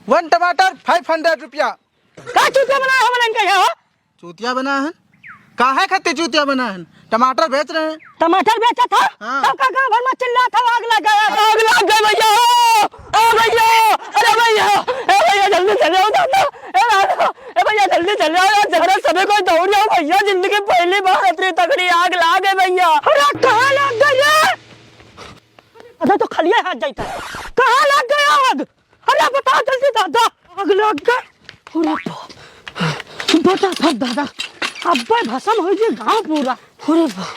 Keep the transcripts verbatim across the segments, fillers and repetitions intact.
One टमाटर five hundred रुपया। का चूतिया बनाया हमन इनका यहाँ, हो? चूतिया बना है? काहे खातिर चूतिया बना है? टमाटर बेच रहे हैं। टमाटर बेचत ह? हाँ। तब का गाँव भर में चिल्लात ह, "आग लग गया, आग लग गया भैया, ओ भैया, अरे भैया, ए भैया जल्दी चले आओ दादा, ए दादा, ए भैया जल्दी चले आओ यार, जरा सभी कोई दौड़ आओ भैया, जिंदगी पहली बार इतनी तगड़ी आग लाग गई भैया।" अरे कहाँ लग गई रे? अरे तो खलिए हाथ जाता है, कहाँ लग गया आग? अरे बताओ जल्दी दादा, आग लग गए। अरे बाप, बता सब दादा, अब्बे भसम होइ जे गाँव पूरा। अरे बाप,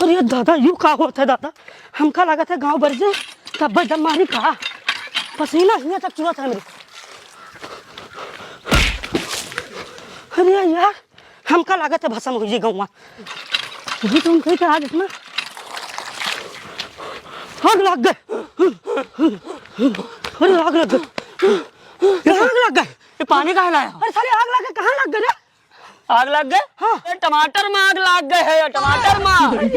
अरे दादा, यू का होत है दादा? हमका लागत है गाँव बर जे, तब जब मारी का पसीना हियाँ तक चुअत है मेरे। अरे यार, हमका लागत है भसम होइ जे गौवा। अभी तो हम कहीं के आज इतना आग लग गए। अरे आग लग गए। ये आग लग गए। ये पानी कहाँ लाया? अरे साले आग लग गए, कहाँ लग गए रे? आग लग गए? हाँ। ये टमाटर में आग लग गए है, टमाटर में।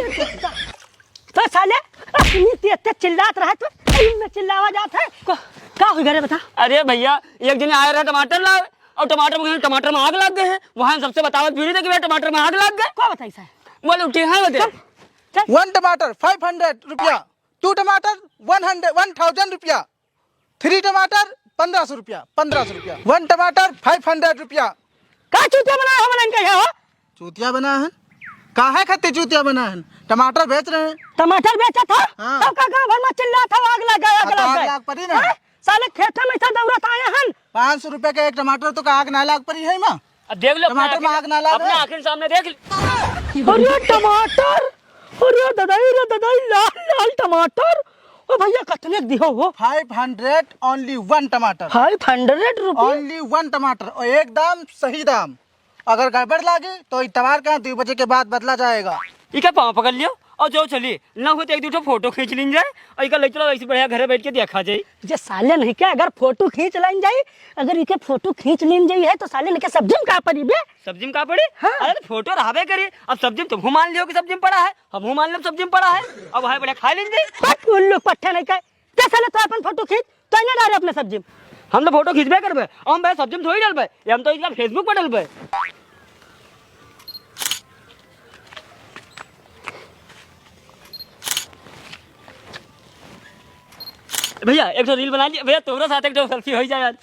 तो साले, इतनी तेज तेज चिल्लात रहा तू, इनमें चिल्लावा जात है। का, का हो गया रे, बता? अरे भैया, एक जने आए रहे टमाटर लावे, और टमाटर में, टमाटर में आग लग गए है। वहाँ सबसे बतावत फिरी थे कि भैया, टमाटर में आग लग गए। का बताई साहब? बोले, उठे हैं, बोले। चल, चल। One टमाटर five hundred रुपया, two टमाटर one hundred, one thousand रुपया, three टमाटर पन्द्रह सौ रुपया, पन्द्रह सौ रुपया। One टमाटर five hundred रुपया। का चूतिया बनाया हमन इनका यहाँ, हो? चूतिया बना है? काहे खातिर चूतिया बना है? टमाटर बेच रहे हैं। टमाटर बेचत ह? हाँ। तब का गाँव भर में चिल्लात ह, "आग लग गए, आग हाँ, तो लग आग गए।" लाग पड़ी ना। हैं? साले खेते में से दौड़त आए हन। पाँच सौ रुपया के एक टमाटर तो का आग ना लाग पड़ी है माँ? अब देख लो अपने टमाटर में आँखिन, आग ना लाग अपने रहे। आँखिन सामने देख लो। अरे टमाटर, अरे ददाई रे ददाई, लाल लाल टमाटर। ओ भैया, कतने के दिहो हो? Five hundred, only one टमाटर। Five hundred रुपये? Only one टमाटर, और एकदम सही दाम। अगर गड़बड़ लागी तो इतवार का दो बजे के बाद बदला जाएगा। इका पाँव पकड़ लियो और जो चली, ना हो तो एक दो ठो फोटो खींच लीन जाए और इका ले चलो, ऐसे बढ़िया घरे बैठ के देखा जाए। जे साले नहीं के अगर फोटो खींच लीन जाई, अगर इके फोटो खींच लीन जाई है तो साले नहीं के सब्जी में का पड़ी बे? सब्जी में का पड़ी? हाँ। अरे तो फोटो रहबे करी, अब सब्जी में तुम मान लियो कि सब्जी में पड़ा है, हम मान लो सब्जी में पड़ा है, अब भाई बढ़िया खा लीन जाए। बस उल्लू पट्ठे नहीं के, ते साले तो अपन फोटो खींच, तो ना डारे अपने सब्जी में। हम तो फोटो खींचबे करबे, हम भाई सब्जी में थोड़ी डालबे, ये हम तो इतना Facebook पर डालबे। भैया, एक ठो reel बना लिए भैया, तुम्हारे साथ एक ठो selfie हो जाए यार।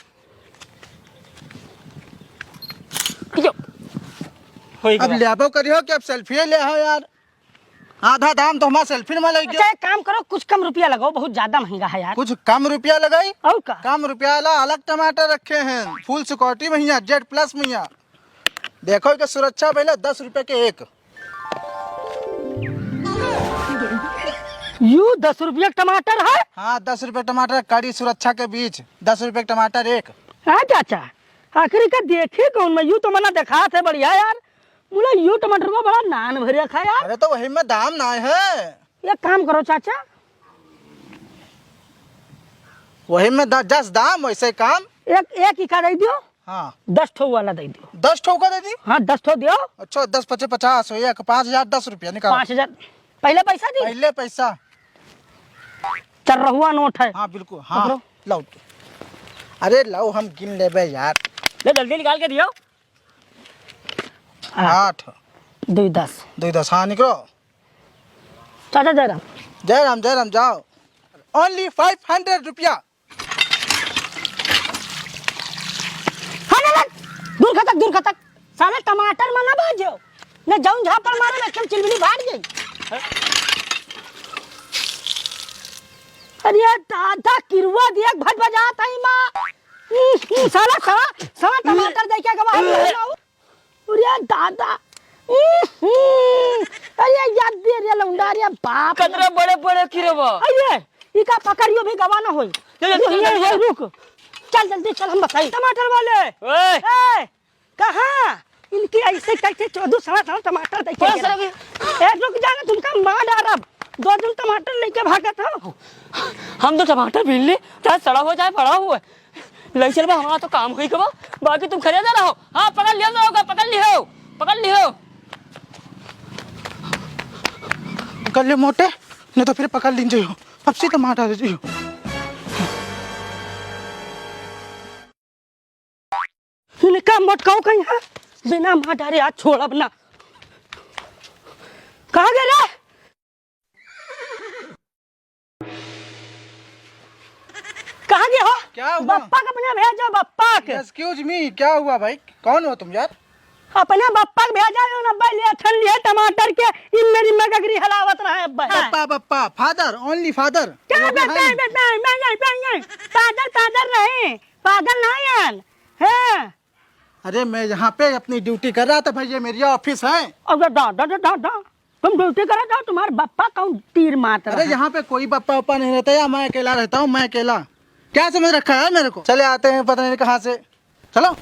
यो। हो ही अब गया। लेबो करियो कि अब selfie ले हो यार। आधा दाम तो हमारा selfie में लग गया। अच्छा, एक काम करो, कुछ कम रुपया लगाओ, बहुत ज्यादा महंगा है यार। कुछ कम रुपया लगाई? और का? कम रुपया वाला अलग टमाटर रखे हैं, full security में हिया, Z plus में हिया। देखो कि सुरक्षा पहले दस रुपए के एक। यू दस रुपया के टमाटर है? हाँ, दस रुपया टमाटर, कड़ी सुरक्षा के बीच, दस रुपया के टमाटर एक। हाँ चाचा, आखिर का देखी कौन मैं, यू तो मना देखात है बढ़िया यार। मुला यू टमाटर को बड़ा नान भरिया खा यार। अरे तो वही में दाम ना है। एक काम करो चाचा। वही में द-, दस दाम वैसे काम। एक, एक इका दे दियो। हाँ। दस ठो वाला दे दियो। दस ठो का दे दी? हाँ, दस ठो दियो। अच्छा, दस पचे पचास हो, एक, पाँच हजार दस रुपया निकालो। पाँच हजार। पहले पैसा दी? पहले पैसा। चरहुआ नोट है। हाँ, बिल्कुल, हाँ। पकड़ो। लाओ। अरे लाओ, हम गिन लेबे यार। ले, जल्दी निकाल के दियो। आठ। आठ। दुई दस। दुई दस, हाँ, निकलो। चाचा जयराम। जयराम, जयराम, जाओ। Only five hundred रुपया। हाँ, ना, ना, दूर खतक, दूर खतक। साले टमाटर में ना बाजो। न जौन झापड़ मारे, ना एकदम चिलबिली फाट जाई। अरे दादा, किरुआ दिया भट बजात है माँ। हम्म, हम्म, साला, साला, साला टमाटर दे के गवा है, अरे दादा। हम्म, अरे याद दे रे लौंडा, अरे बाप रे। कतरा बड़े बड़े किरवा। अरे, इका पकड़ियो भी गवा ना होई। ले, ले, यो, चल, ये, चल, ये, चल। रुक। चल जल्दी चल, हम बताई। टमाटर वाले। ओए। ए, कहाँ? इनकी ऐसे कैसे चौदह सवा सवा टमाटर देखे पाँच के सौ रख। ए, रुक जाना, तुमका मार डारब। दो दिन टमाटर लेके भागत हो। हम तो टमाटर बीन ले, चाहे सड़ा हो, चाहे फड़ा हो। ले चल बा, हमारा तो काम होई गवा, बाकी तुम खरीदा रहो। हाँ, पकड़ लियो, पकड़ लियो, पकड़ लियो। पकड़ लियो मोटे, नहीं तो फिर पकड़ लीन जाइयो। अब से टमाटर दे दियो। मोटकाऊ कहीं है, बिना मार डारे आज छोड़ब ना। कहाँ गए रे? कहाँ गए हो? क्या हुआ? बप्पा के अपने भेजो, बप्पा के। Excuse me, क्या हुआ भाई? कौन हो तुम यार? अपने बप्पा के भेजा, जो नब्बे लिए थन लिए टमाटर के, इम्मे रिम्मे गगरी हलावत रहे अब्बे। बप्पा, बप्पा, father, only father। क्या वो भी बप्पा, है। बप्पा, बप्पा, बप्पा, father, father नहीं, पागल ना यार। हाँ। अरे, मैं यहाँ पे अपनी duty कर रहा था भाई, ये मेरी office है। अरे दादा, दादा, दादा, तुम duty कर रहे हो, तुम्हारे बप्पा कौन तीर मारता अरे, रहा? यहाँ पे कोई बप्पा वप्पा नहीं रहता यार, मैं अकेला रहता हूँ, मैं अकेला। क्या समझ रखा है मेरे को? चले आते हैं पता नहीं कहाँ से। चलो,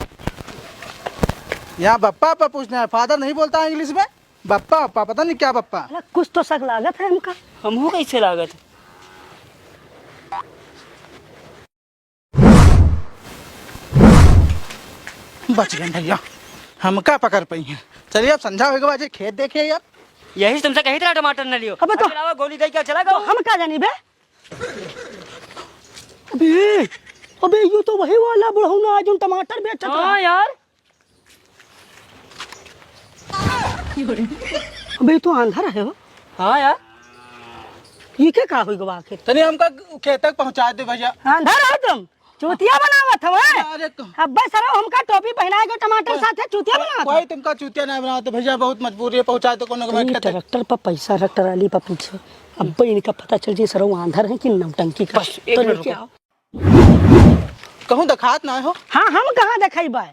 यहाँ बप्पा वप्पा पूछना है, father नहीं बोलता है English में, बप्पा वप्पा, पता नहीं क्या बप्पा। अरे, कुछ तो शक लागत है हमका। हमहू कैसे लागत है? बच गए भैया, हमका पकड़ पाई हैं। चलिए, अब संझा होइगा, आज खेत देखिए यार। यही से तुमसे कही था टमाटर न लियो। अबे तो अब अलावा गोली दे के चला तो गया। हम का जानी बे? अबे, अबे, ये तो वही वाला बुढ़ऊ ना, जो टमाटर बेचत रहा। हाँ यार। अबे, ये तो आंधर है हो। हाँ यार। ये क्या का होई गवा आखिर? तनी हमका खेत तक पहुँचा दे भैया। आंधर हो तुम? चूतिया बनावत हो, हैं? अरे क- अब्बे सरऊ हमका टोपी पहनाए के टमाटर कोई- साथे चूतिया कोई- बनावत हो? कोई तुमका चूतिया नहीं बनावत भैया, बहुत मजबूरी है, पहुँचा दो कोनो के तनी बैठे थे। ट्रैक्टर पर पैसा रख, ट्राली पर पीछे। अब्बे इनका पता चल जाए सरऊ आंधर है कि नौटंकी का। बस एक तनी मिनट क्या रुको। हो? कहूँ देखात ना हो? हाँ, हम कहाँ देखाई बा?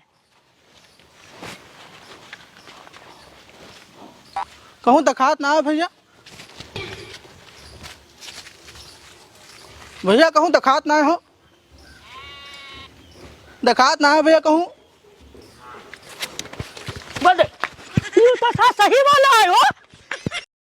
कहूँ देखात ना हो भैया? भैया कहूँ देखात ना हो? देखात ना हो भैया कहूँ?